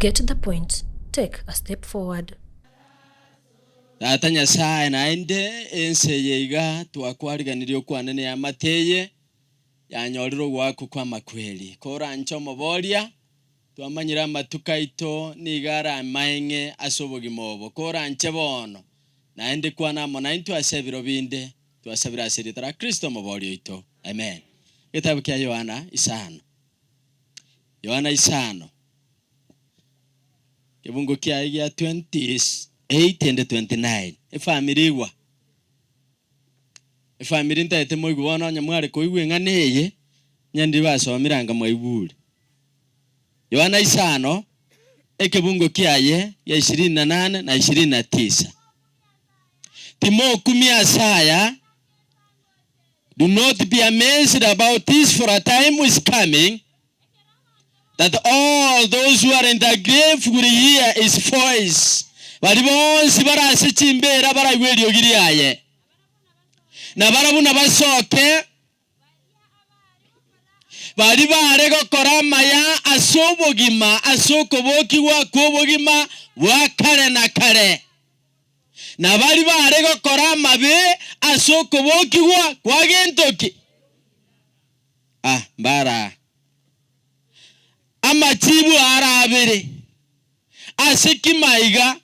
Get the point, take a step forward. Tata Nyasae, naende ense eye iga twakwariganirie okwane neamate eye yanyorire ogoakwa kw'amakweri. Koranche omoboria, twamanyire amatuko aito nigo are amaeng'e ase obogima obo. Koranche bono, naende kwana amo naintwe ase ebiro binde, twasabire ase erieta ra Kristo omoboria oito. Amen. Egetabu kia Yohana isano. Yohana isano. Kebungo kiaye gia 28 and 29. Efamiri igwa. Efamiri ntaete moigwe bono onye mware koigwa eng'ana eye, onye ndiri basomire anga mwaigure. Yohana isano, ekebungo kiaye gia ishirini na nane na ishirini na tisa. Timokumia ase aya, Do not be amazed about this for a time is coming that all those who are in the grave will hear his voice, baria bonsi bare ase chimbeera baraigwe eriogi riaye, na barabwo nabasoke, baria bare gokora amaya ase obogima ase okobokigwa kw'obogima bwa kare na kare, na baria bare gokora amabe ase okobokigwa kwa gento ki? Ah, mbara amachibu ara abere, ase ki maiga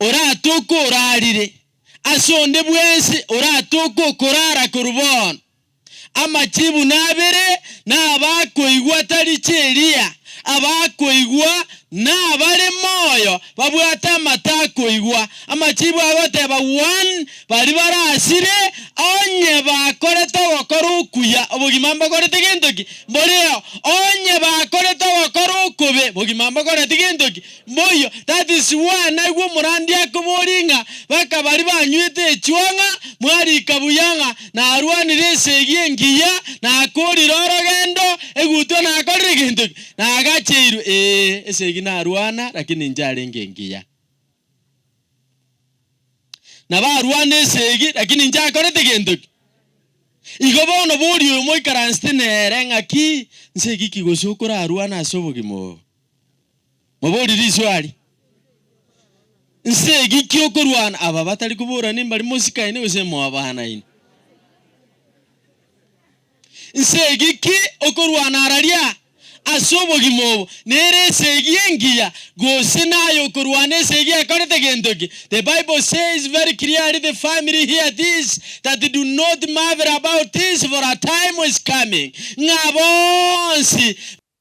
oratoke orarire, ase onde bwensi oratoke okorara korwa bono? Amachibu nabere nabakoigwa tari chi'Elia, abakoigwa nabare moyo babwate amato akoigwa. Amachibu agoteba one, baria barasire, onye bakorete ogokora okuya, obogima mbokorete gento ki? Mboreo. Onye bakorete ogokora okobe, bogima mbokoreti gento ki? Mboiyo. That is why naigwa omorandia akoboria ng'a baka baria banywete echwang'a, mwarika buya ng'a narwanire esegi engiya, nakorire orogendo, egutwa nakorire gento ki? Nagacheirwe. Ee, esegi narwana, lakini inche arenge engiya. Nabo arwana esegi, lakini inche akorete gento ki? Igo bono boria oyo moikaransete nere ng'aki, nsegi ki gose okorarwane ase obogima obo? Moborie riswali, Nsegi ki okorwana? Aba batari koborania mbari mosikaine gose mwabanaine. Nsegi ki okorwana araria ase obogima obo? Nere esegi engiya gose naye okorwana esegi ekorete gento ki? The Bible says very clearly the family hear this that do not marvel about this for a time is coming ng'a bonsi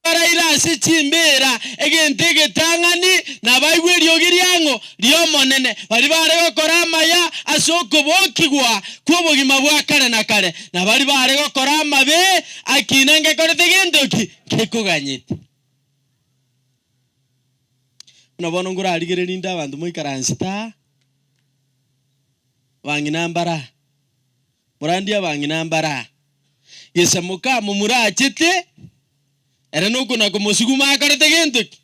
Baraire ase chimbeera egento egetang'ani, na baigwe eriogi riang'o ri'Omonene, baria baare gokora amaya ase okobokigwa kw'obogima bwa kare na kare, na baria baare gokora amabe, akina ngekorete gento ki gekoganyete. Buna bono nkorarigererie inde abanto moikaransete aa, abang'ina mbare aa, morandie abang'ina mbare aa, gese moka momura achete. Ere nokona-komosuguma akorete gento ki?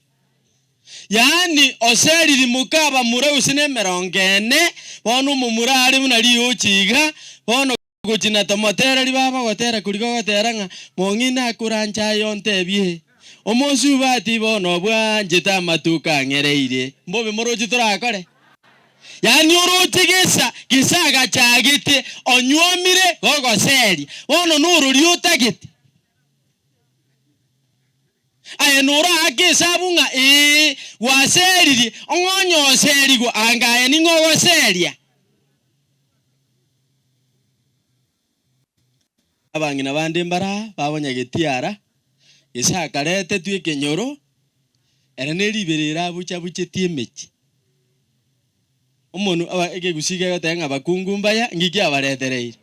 Yaani oseriri moka abamura gose nemerongo ene, bono omomura are buna rioche iga, bono gochi na tomotereri baba ogotera koria gogotera ng'a mong'ina akoranche aye ontebie, omosubati bono bwanchete amatuko ang'ereire, mbobe moroche torakore? Yaani oroche gesa, gesa agachagete, onyuomire gogoseria, bono norori otagete. Aye noraake esabu ng'a ee, gwaseririe, ong'o onye oserigwe, anga aye ning'o ogoseria? Abang'ina bande mbare aa babonyagetiara, gese akaretetwe ekenyoro, ere ne riberera abucha-buchetie emechie. Omonwe aba ekegusii kegoteba ng'a abakungu mbaya, nki kiabaretereire?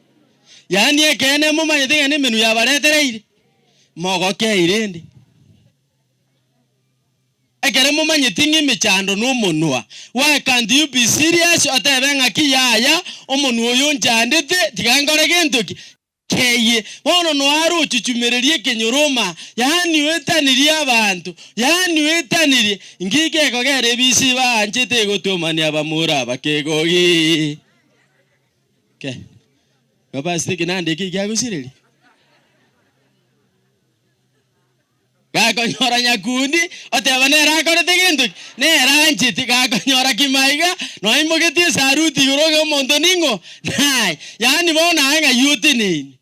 Yaani ekeene momanyete ng'a nemenwa yabaretereire? Mogokei rende. Ekere momanyeti ng'a emechando nomonwa, why can't you be serious otebe ng'aki yaya omonwa oyo onchandete tiga nkore gento ki? Keyie, bono noare ochuchumererie ekenyoroma, yaani oetanirie abanto, yaani oetanirie, inki gekogera ebisi baanchete gotomania abamura abakegogi? Ke, igo pastor ekenanda eke ekiagosireria? Gakonyora nyakundi, oteba nere akorete gento ki? Nere ancheti. Gakonyora kimaiga, noimogetie esaruti igoro ng'a omonto ning'o? Naye. Yaani bono aye ng'ai oteneine?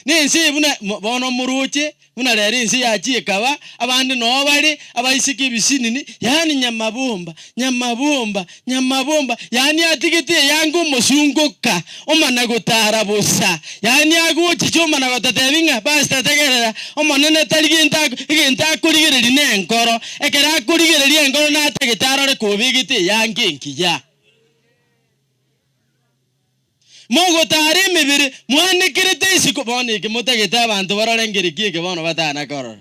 Nense eye buna bono omoroche, buna rero ense yachia ekaba, abande noo bare, abaiseke ebisinini, yaani nyamabomba, nyamabomba, nyamabomba, yaani atigete eyanga omosungoka, omana gotara bosa, yaani agochicha omana gototebi ng'a pastor tegerera, Omonene tari gento ako egento akorigereria nenkoro, ekero akorigereria enkoro natagete arore kobegete eyanga engiya. Mogotara emebere, mwanekerete isiko, bono eke motagete abanto barore nkereki eke bono batana korora.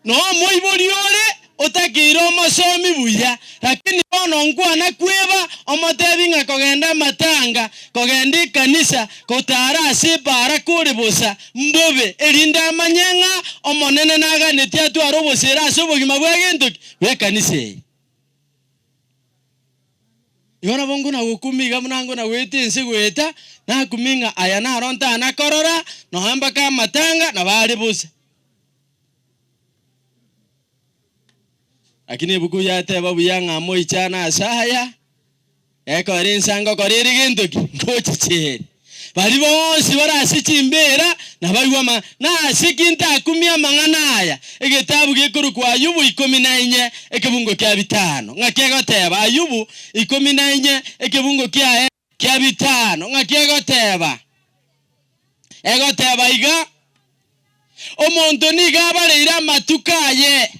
Nomoibori ore otakeire omosomi buya, lakini bono nkwana kweba, omotebi ng'a kogenda amatanga, kogenda ekanisa, gotara ase ebaara kore bosa, mbobe, erinde amanye ng'a Omonene naganetie atware obosera ase obogima bwa gento ki? Bw'ekanisa eye. Igo nabo nkona gokumia iga buna nkona goeta ense goeta, nakumia ng'a aya naro ntana korora, nonya mpaka amatanga nabo are bosa. Lakini ebuku yateba buya ng'a moichane ase aya, Ekero ense ngokora ere gento ki? Ngochicha ere. Baria bonsi bare ase chimbeera nabaigwe amang'ana. Nase ki ntakumie amang'ana aya? Egetabu gekorokwa Ayubu ikomi na inye, ekebungo kia bitano. Ng'aki egoteba? Ayubu ikomi na inye, ekebungo kiaye kia bitano. Ng'aki egoteba? Egoteba iga, Omonto nigo abareire amatuko aye,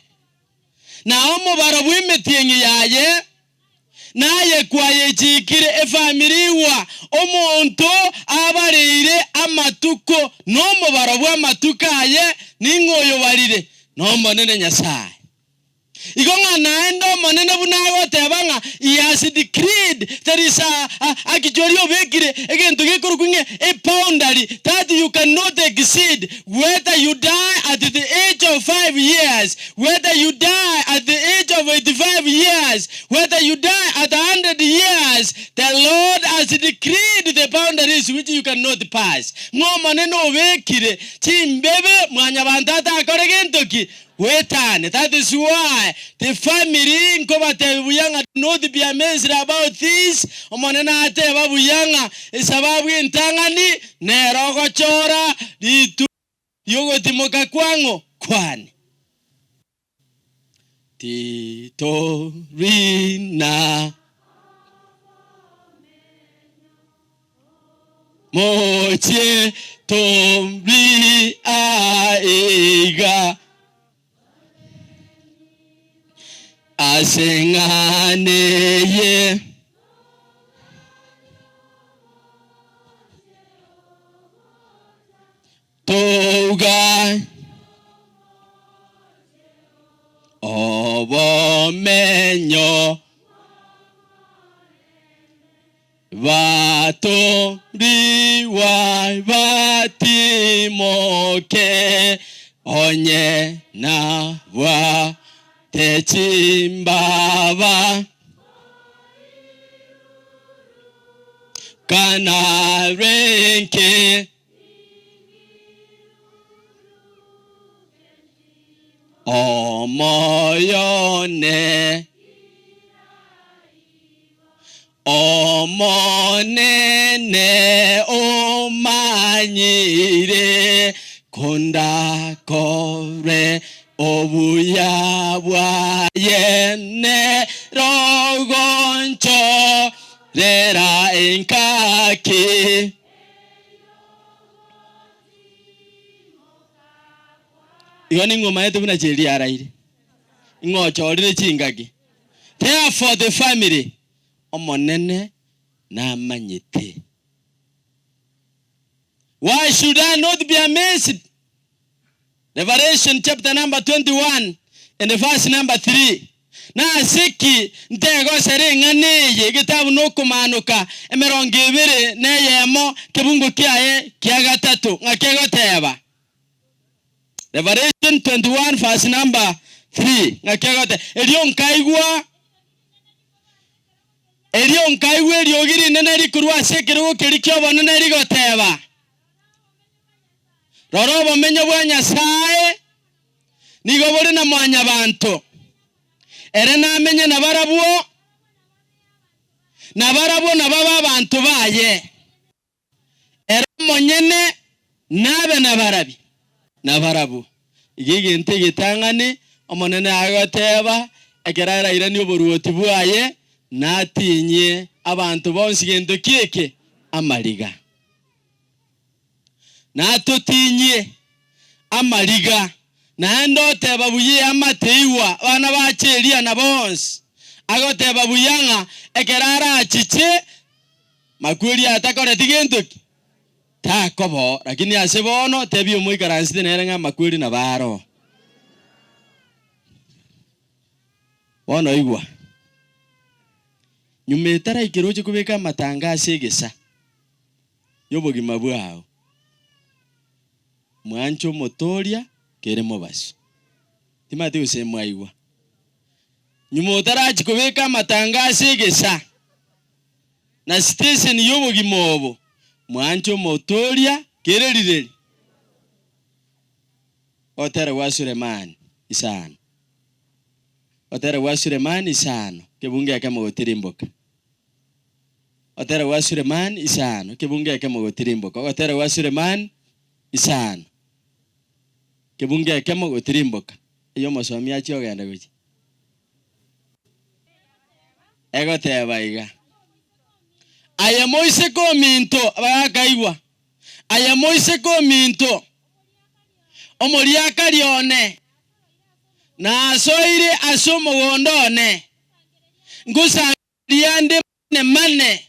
na omobaro bw'emetienyi yaye, Naye kwayechiikire efamiri igwa, omonto abareire amatuko nomobaro bw'amatuko aye, ning'o oyobarire? N'Omonene Nyasae. Igo ng'a naende Omonene buna agoteba ng'a he has decreed, there is a, a, actually obekire egento gekorokwa ng'a a boundary that you cannot exceed, whether you die at the age of 5 years, Whether you die at the age of 85 years, whether you die at 100 years, the Lord has decreed the boundaries which you cannot pass. Ng'a Omonene obekire chimbebe mwanyabanto atakore gento ki? Goetane. That is why the family nkobatebi buya ng'a do not be amazed about this, Omonene ateba buya ng'a esababu entang'ani nere ogochora rituko Y'ogotimoka kwang'o kwane. Titori na mochie tori aiga ase eng'ana eye. Touga obomenyo batorigwa batimoke onye nabwate chimbaba kanarenke. Omoyo one, Omonene omanyire kondakore obuya bwaye nerogonchorera engaki. Igo ning'o omaete buna chieri araire? Ing'o ochorire chingaki? Therefore the family, Omonene namanyete. Why should I not be amazed? Revelation chapter number 21 and verse number 3. Nase ki ntegosera eng'ana eye egetabu nokomaanoka emerongo ebere na eyemo kebungo kiaye kia gatato, ng'a kegoteba? Revelation 21 verse number 3, ng'a kegoteba, Erio nkaigwa. Erio nkaigwa eriogi rinene rikorwa ase ekerogo keria ki'obonene rigoteba, Rora obomenyo bwa Nyasae nigo bore na mwanyabanto, ere namenye nabarabwo, na barabwo nababe abanto baye. Ere omonyene nabe nabarabi? Nabarabwo. Iga egento egetang'ani Omonene agoteba, ekero arairanie oboruoti bwaye, natinyie abanto bonsi gento ki eke? Amariga. Natotinyie amariga, naende oteba buya eamate igwa abana bache Elia na bonsi, agoteba buya ng'a ekero arachiche Makweri atakoreti gento ki? Takoba oo. Lakini ase bono tebia omoikaransete nere ng'a amakweri nabo aro. Bono igwa, nyuma etaraikera oche kobeka amatanga ase egesa y'obogima bwao, mwanche omotoria kere mobaso. Timanyeti gose mwaigwa. Nyuma otarachia kobeka amatanga ase egesa. Na sitesheni y'obogima obo, mwanche omotoria kere rireri. Ogotera gwa Sulemani, isano. Ogotera gwa Sulemani, isano, kebungo ekemo gotirimboka. Ogotera gwa Sulemani, isano, kebungo ekemo gotirimboka. Ogotera gwa Sulemani, isano, kebungo ekemo gotirimboka. Eyio omosomi achia ogenda gochia. Egoteba iga, Aye moiseke ominto, bagakaigwa, Aye moiseke ominto, omoriakari one, nasoire ase omogondo one, ngosangereria nde mane-mane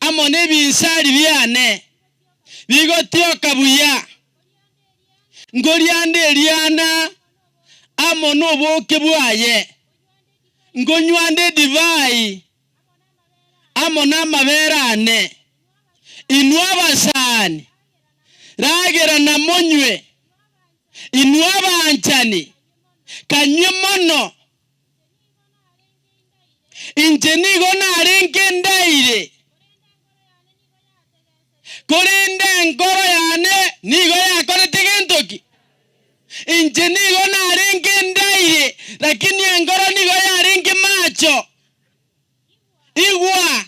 amo nebinsari biane bigotioka buya, nkoria nde eriana amo noboke bwaye, nkonywa nde edivai amo namabere ane. Inwe abasani, ragera na monywe, inwe abanchani, kanywe mono. Inche nigo narenge ndaire, korende enkoro yane nigo yakorete gento ki? Inche nigo narenge ndaire, lakini enkoro nigo yarenge macho. Igwa,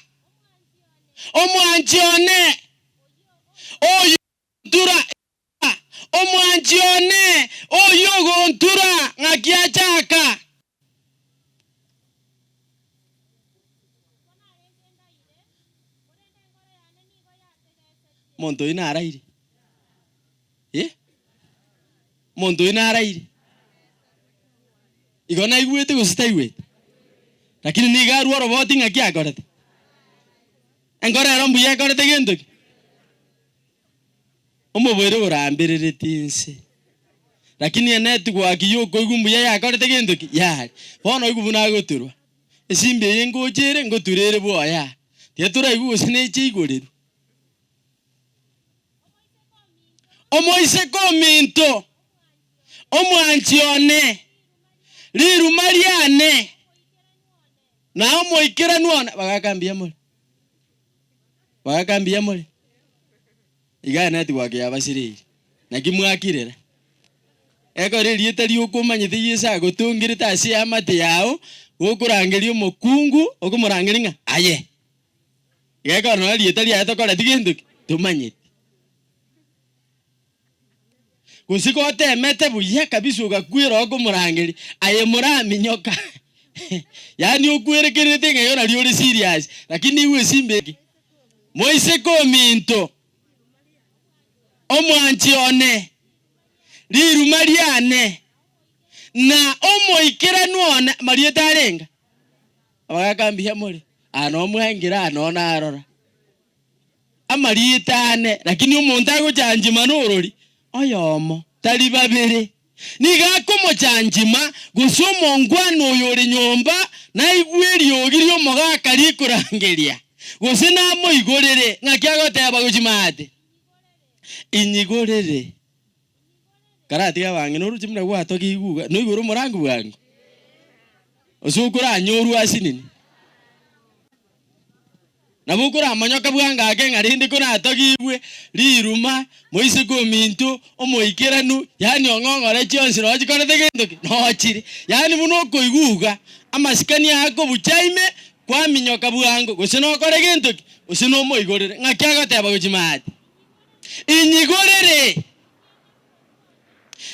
omwanchi one, oyio ogontura, igwa, omwanchi one, oyio ogontura, ng'aki achaka. Omonto oyio naraire? Eh? Omonto oyio naraire? Igo naigwete gose taigwete? Lakini nigo arwa oroboti ng'aki akorete? Enkoro ero mbuya ekorete gento ki? Omobere oramberereti inse. Lakini enetwork yokoigwa mbuya yakorete gento ki? Yare. Bono oigwe buna agoturwa. Esimba eye ngocha ere, ngotura ere bwoye aa. Tiga toraigwe gose neche igorerwe. Omoiseke ominto, omwanchi one, riruma riane, na omoikeranu one. Bagaka mbuya more? Bagaka mbuya more? Iga enetwork yabasireiri. Naki mwakirera? Ekero erieta rioka omanyete Yeso agotongerete ase eamate yao, gokorangeria omokungu, okomorangeria ng'a aye. Iga ekero nonya erieta riaye tokoreti gento ki? Tomanyeti. Gose gotemete buya kabisa ogakwera okomorangeria, aye moraminyoka. Yaani okwerekererete ng'a igo nario ore serious, lakini igwe esimba eke. Moiseke ominto, omwanchi one, riruma riane, na omoikeranu one, amarieta arenga? Abagaka mbuya more? Aa nomwengire aa noo narora. Amarieta ane, lakini omonto agochanchima norori? Oyomo, tari babere. Nigo akomochanchima, gose omongwana oyo ore nyomba naigwe eriogi ri'omogaka rikorangeria, gose namoigorere. Ng'aki agoteba gochia maate? Inyigorere. Karatiga abang'ina oroche buna gwatogia iguga, noigore omorango bwango? Gose okoranyorwa ase nini? Nabo okoramonyoka bwango ake ng'a rende koratogigwe riruma, moiseke ominto, omoikeranu, yaani ong'ong'ore chionsi noo chikorete gento ki? Noo chire. Yaani buna okoigwa iga, amasikani aya akobucha ime, kwaminyoka bwango, gose nokore gento ki? Gose nomoigorere. Ng'aki agoteba gochia maate? Inyigorere!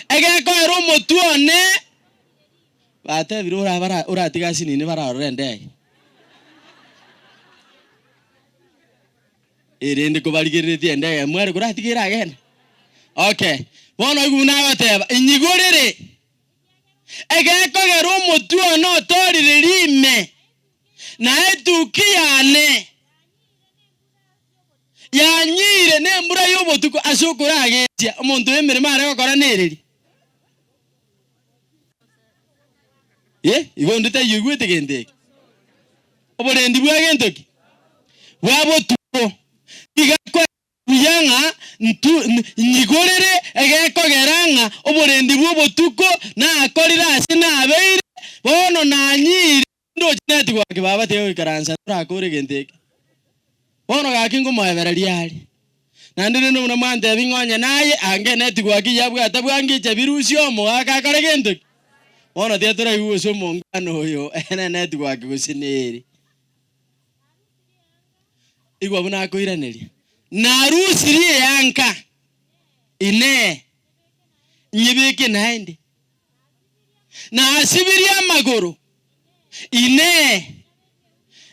Egekoera omotwe one, batebire orabara oratige asinini bararore endege. Erende kobarigereretie endege mware koratiga eragende. Okay, bono oigwe buna agoteba, inyigorere! Egekogera omotwe one otoorire riime, na etuki yane yanyiire nembura y'obotuko ase okoragetia omonto emeremo are gokora nereri. Eh, igo onde taiyo oigwete gento eke. Oborendi bwa gento ki? Bwa botuko. Nigo akoe buya ng'a ntu nyigorere egekogera ng'a oborendi bw'obotuko nakorire ase nabeire, bono nanyiire. Ndoche neti gwake baba tiga goikaransa torakore egento eke. Bono gaki nkomoebereria are. Naende rende buna mwantebi ng'a onye naye ange neti gwake yabwata bwangicha birusie omogaka akore gento ki? Bono tiga toraigwe gose omongwana oyo ere neti gwake gose nere. Igwa buna akoiraneria, Narusirie eanka, Inee, nyebeke naende? Nasibirie amagoro, Inee,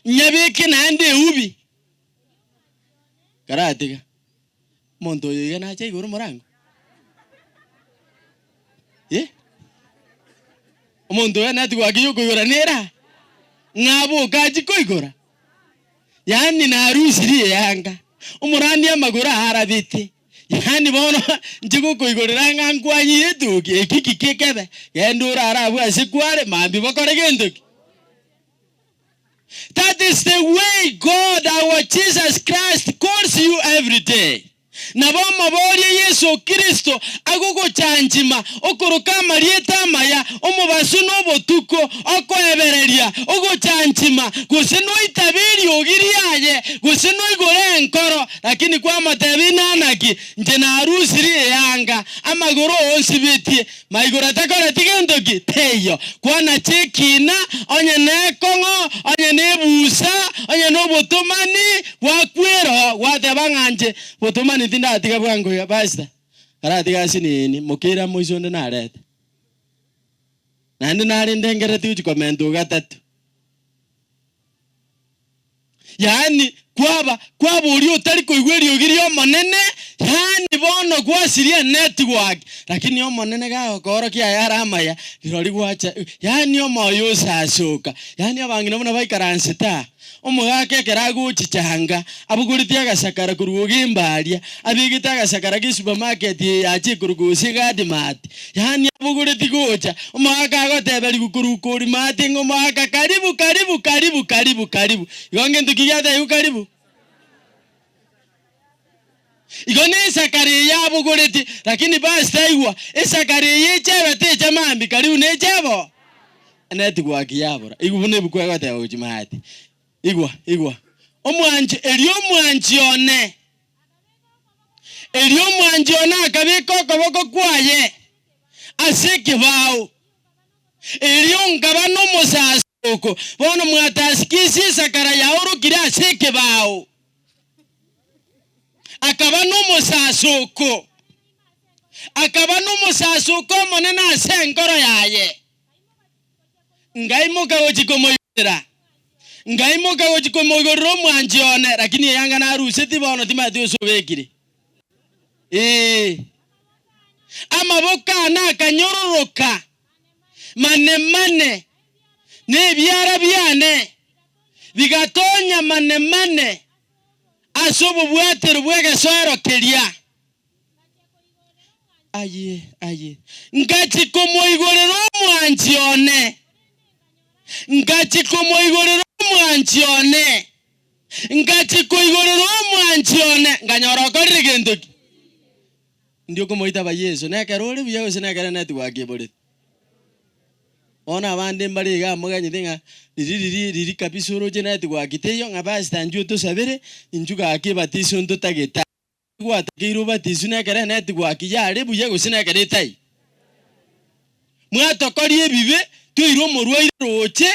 nyabeke naende eubi? Karatiga, omonto oyo iga nache igoro omorango? Eh? Omonto oyo nati gwake yokoigora nera? Ng'a aboke achie koigora? Yaani narusirie eanga, omorandi amagoro aarabete, yaani bono inche gokoigorera ng'a nkwanyire etuki, eki ki kekebe? Genda orare abwo ase kware, mambia bokore gento ki? That is the way God our Jesus Christ calls you every day. Nabo omoborie Yeso Kristo agogochanchima, okoroka amarieta amaya, omobaso na obotuko, okoebereria, ogochanchima, gose noitabe eriogi riaye, gose noigore enkoro, lakini kwamotebia inanaki, Inche narusirie eanga, amagoro onsibetie, maigoro atakoreti gento ki? Teiyo. Kwanacha ekiina, onye nekong'o, onye nebusa, onye nobotomani, gwakwera oo, gwateba ng'a inche botomani tindatiga bwango iga. Pastor, aratiga asinini, mokeire amoiso onde narete. Naende nare ndengereti gochia komenta ogatato. Yaani kwaba kwaba oria otari koigwa eriogi ri'Omonene, yaani bono gwasiria enetwork, lakini Omonene gagokoorokia ayare amaya, rirorio gwacha yaani omoyo osasoka, yaani abang'ina buna baikaransete aa, omogaka ekero agochichanga, abogoretie agasakara korwa ogemba aria, abegete agasakara g'esupermarket eye yachia korokwa gose Gadmart, Yaani abogoretie gocha, omogaka agoteberigwa korwa korimati ng'a omogaka karibu, karibu, karibu, karibu, karibu. Igo ngento ki giatebiwa karibu? Igo nesakara eye abogoretie, lakini pastor aigwa, esakara eye echebe techa mambia, karibu nechebo? Network yabora. Igwa buna ebuku egoteba gochia maate. Igwa, igwa. Omwanchi, erio omwanchi one. Erio omwanchi one akabeka okoboko kwaye ase ekebao, erio nkaba nomosasoko. Bono mwatasikisia esakara yaorokire ase ekebao. Akaba nomosasoko, akaba nomosasoko omonene ase enkoro yaye. Ngaimoka gochia komoigorera, ngaimoka gochia komoigorera omwanchi one, lakini eyanga naruseti bono timanyeti gose obekire. Ee. Amaboko ane akanyororoka mane mane, na ebiara biane bigatonya mane mane ase obobwatero bw'egesoero keria. Aye, aye. Ngachia komoigorera omwanchi one, ngachia komoigorera omwanchi one, ngachia koigorera omwanchi one, nkanyora okorire gento ki? Ndi okomoitaba Yeso, nekero ore buya gose nekero network eborete? Bono abande mbare iga amoganyete ng'a riria riria riria kabisa oroche network teiyo ng'a pastor inchuo tosabere, inchuo gaki ebatiso ntotagete. Gwatakeire obatiswe nekero enetwork yare buya gose nekero etaiyo. Mwatokoria ebibe, toire omorwaire roche,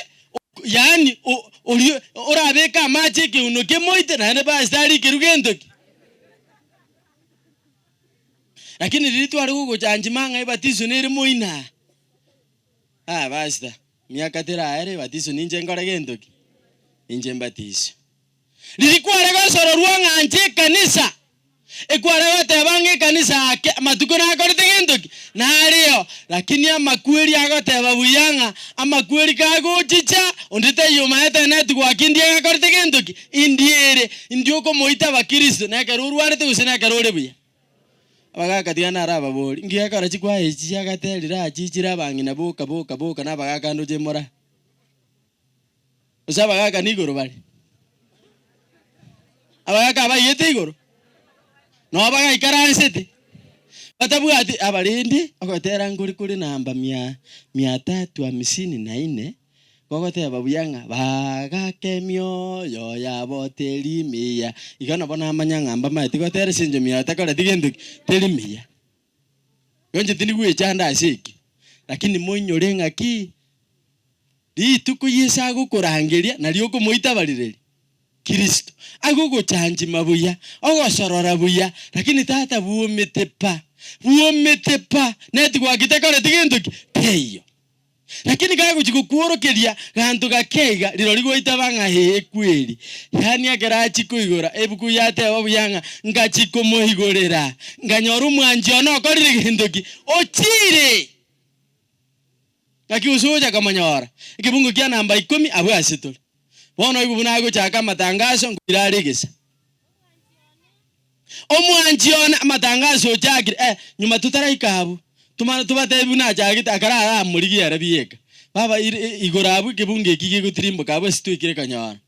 yaani oria orabeke amache ekeuno kemoite naende pastor arikerwe gento ki? Lakini riria tware gogochanchima ng'a ebatiso nere moino aa, ah pastor, miaka teraere ebatiso ninche nkore gento ki? Ninche mbatiswe. Riria kware gosororwa ng'a nche ekanisa, ekware goteba ng'a ekanisa ake amatuko nakorete gento ki? Nareo. Lakini amakweri agoteba buya ng'a amakweri kagochicha, onde taiyo omaete enetwork ndie gakorete gento ki? Indie ere. Indie okomoita abakristo, nekero orwarete gose nekero ore buya. Abagaka tiga narababori, nki gekora chikwaya echi chiagaterire aa chichire abang'ina boka boka boka na abagaka ndoche mora? Gose abagaaka nigoro bare? Abagaaka abaiyete igoro? Noo bagaikaransete, batabwati abarendi, ogotera nkore kore namba mia mia tatu hamsini na ine, gogoteba buya ng'a bagaka emioyo yabo teri miya. Iga nabo namanya ng'a mbamaeti gotera ase enchera mioyo takoreti gento ki? Teri miya. Igo inche tindi gwechanda ase eki, lakini moinyore ng'aki. Rituko Yeso agokorangeria nario okomoita barireri? Kristo. Agogochanchima buya, ogosorora buya, lakini tata bwomete pa, bwomete pa, network tekoreti gento ki? Teiyo. Lakini kagochi gokworokeria ganto gake iga, rirorio gwaitaba ng'a ee kweri. Yaani ekero achia koigora, ebuku yateba buya ng'a ngachia komoigorera, nkanyora omwanchi one okorire gento ki? Ochire! Naki gose ogocha komonyora ekebungo kia namba ikomi abwo ase tore. Bono oigwe buna agochaka amatangaso nkoira are egesa. Omwanchi one amatangaso ochakire eh, nyuma totaraika abwo, tumane tobatebi buna achagete akara aramorigie ere bieka. Baba ire igoro abwo ekebungo eki gegotirimboka abwo ase twaikire konyora.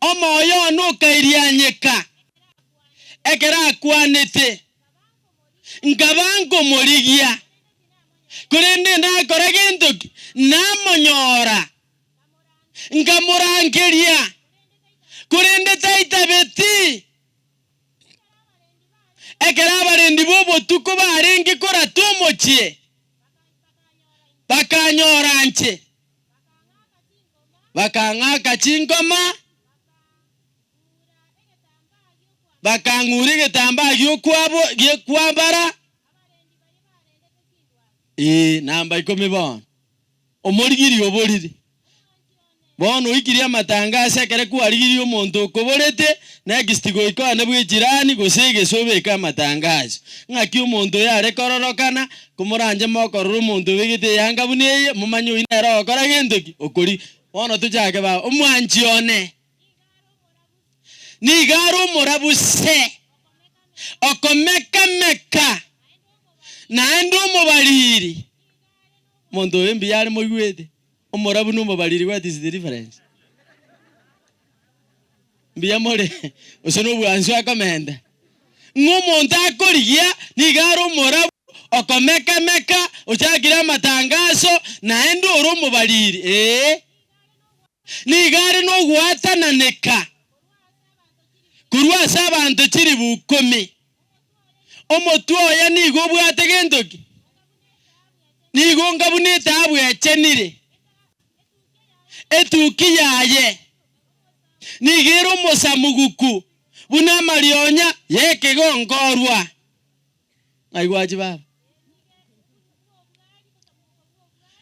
Omoyo one okairianyeka ekero akwanete. Nkaba nkomorigia, korende ndakora gento ki? Namonyora, nkamorangeria, korende taitabeti. Ekero abarendi b'obotuko barenge korata omochie, bakanyora inche, bakang'aka chinkoma. Bakang'ura egetambaa gi'okwambara, ee, namba ikomi bono. Omorigirie oboriri. Bono oikirie amatangaso ekero kwarigirie omonto okoborete, next goika one bw'echirani gose egese obeke amatangaso. Ng'aki omonto oyo are kororokana, komoranche mokorora omonto obegete eyanga buna eye, momanye oyio nere ogokora gento ki? Okori. Bono tochake baba, omwanchi one. Nigo are omorabu se, okomeka-meka, naende omobariri. Omonto oyo mbuya are moigwete, omorabu na omobariri what is the difference? Mbuya more, gose na obwansu akomenta. Ng'a omonto akorigia nigo are omorabu, okomeka-meka, ochakire amatangaso, naende ore omobariri, ee. Nigo are nogwatananeka korwa ase abanto chilifu ikomi. Omotwe oye nigo obwate gento ki? Nigo onga buna etaabu echenire. Etuki yaye nigo ere omosamuguku buna amarionya y'ekegonkorwa. Ng'ai gwachi baba?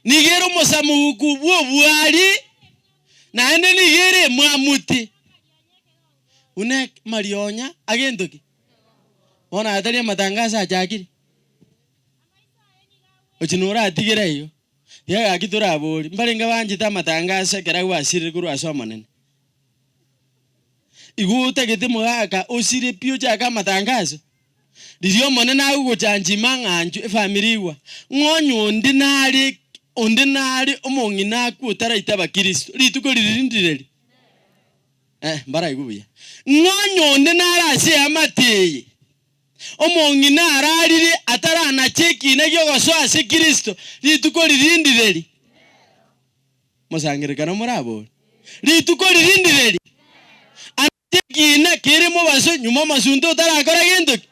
Nigo ere omosamuguku bw'obwari, naende nigo ere emwamuti, buna amarionya agento ki? Bono aya tari amatangaso achakire? Ochia noratigere igo, tiga gaki torabori, mbarenge banchete amatangaso ekero agwasirire korwa ase Omonene. Igo otagete mogaka osire pi ochake amatangaso? Riria Omonene agogochanchima ng'a anchwe efamiri igwa, ng'a onye onde nare onde nare omong'ina akwe otaraitaba Kristo, rituko riria ndireri? Eh, mbaraigwe buya. Ng'a onye onde nare ase eamate eye, Omong'ina ararire ataranacha ekiina gi'ogosoa ase Kristo rituko riria ndireri? Mosangererekano morabore, Rituko riria ndireri? Anache ekiina kere mobaso nyuma omosunte otarakora gento ki?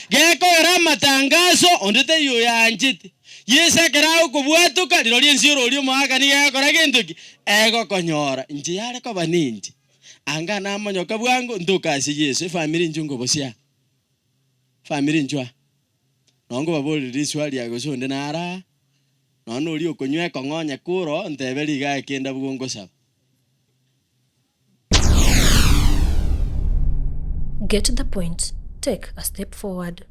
Gekogera amatangaso onde taiyo oyanchete. Yeso ekero agokobwatoka, rirorio ense y'ororia omoaka nigo egokora gento ki? Egokonyora. Inche yare koba ninche. Anga namonyoka bwango ntoke ase Yeso. Efamiri inche nkobosia. Efamiri inchwe aa. Nonye nkobaboreria riswali aa gose onde nare aa, nonye noria okonywa ekong'o onye kore oo, ntebe riga ekende abwo ngosaba. Get the point, take a step forward.